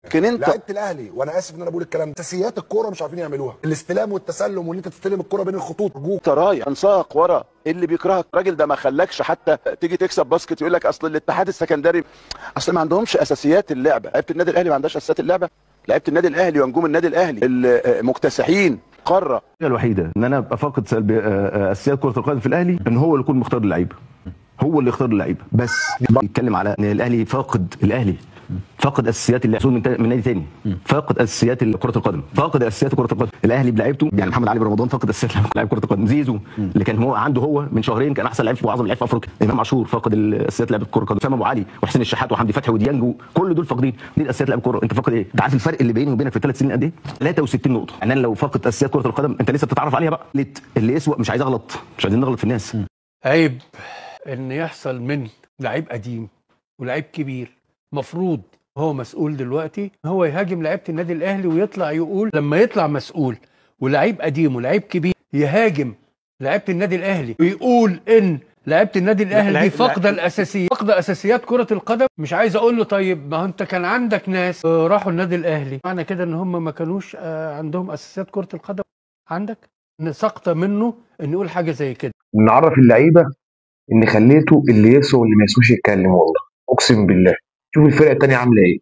لكن انت لعيبة الاهلي، وانا اسف ان انا بقول الكلام ده، اساسيات الكورة مش عارفين يعملوها، الاستلام والتسلم وان انت تستلم الكورة بين الخطوط. انت رايح انساق ورا اللي بيكرهك. الراجل ده ما خلاكش حتى تيجي تكسب basket، يقول لك اصل الاتحاد السكندري اصل ما عندهمش اساسيات اللعبة. لعيبة النادي الاهلي ما عندهاش اساسيات اللعبة. لعيبة النادي الاهلي ونجوم النادي الاهلي المكتسحين قارة. الوحيدة ان انا ابقى فاقد اساسيات كره القدم في الاهلي ان هو اللي يكون مختار اللعيبة، هو اللي يختار اللعيبة بس. بيتكلم على ان الاهلي فاقد، الاهلي فاقد اساسيات اللعب من نادي تاني، فاقد اساسيات كره القدم، فاقد اساسيات كره القدم. الاهلي بلعيبته يعني محمد علي رمضان فاقد اساسيات لعيب كره القدم. زيزو اللي كان هو عنده هو من شهرين كان احسن لعيب واعظم لعيب في افريقيا. امام عاشور فاقد اساسيات لعيب كره القدم. اسامة ابو علي وحسين الشحات وحمدي فتحي وديانجو كل دول فاقدين دي اساسيات لعيب كره. انت فاقد ايه؟ انت عارف الفرق اللي بيني وبينك في 3 سنين قد ايه؟ 63 نقطة. يعني انا لو فاقد اساسيات كره القدم انت لسه بتتعرف عليها بقى. اللي يسوى، مش عايز اغلط، مش عايزين نغلط في الناس. عيب ان يحصل من لعيب قديم ولعيب كبير مفروض هو مسؤول دلوقتي هو يهاجم لعيبة النادي الاهلي ويطلع يقول، لما يطلع مسؤول ولعيب قديم ولعيب كبير يهاجم لعيبة النادي الاهلي ويقول ان لعيبة النادي الاهلي دي فاقده الاساسيات، فاقده اساسيات كره القدم. مش عايز اقول له طيب ما انت كان عندك ناس راحوا النادي الاهلي، معنى كده ان هم ما كانوش عندهم اساسيات كره القدم؟ عندك ان سقطه منه ان يقول حاجة زي كده. نعرف اللعيبة ان خليته اللي يسوى واللي ما يسواش يتكلم. والله اقسم بالله شوف الفرقة الثانية عامله ايه.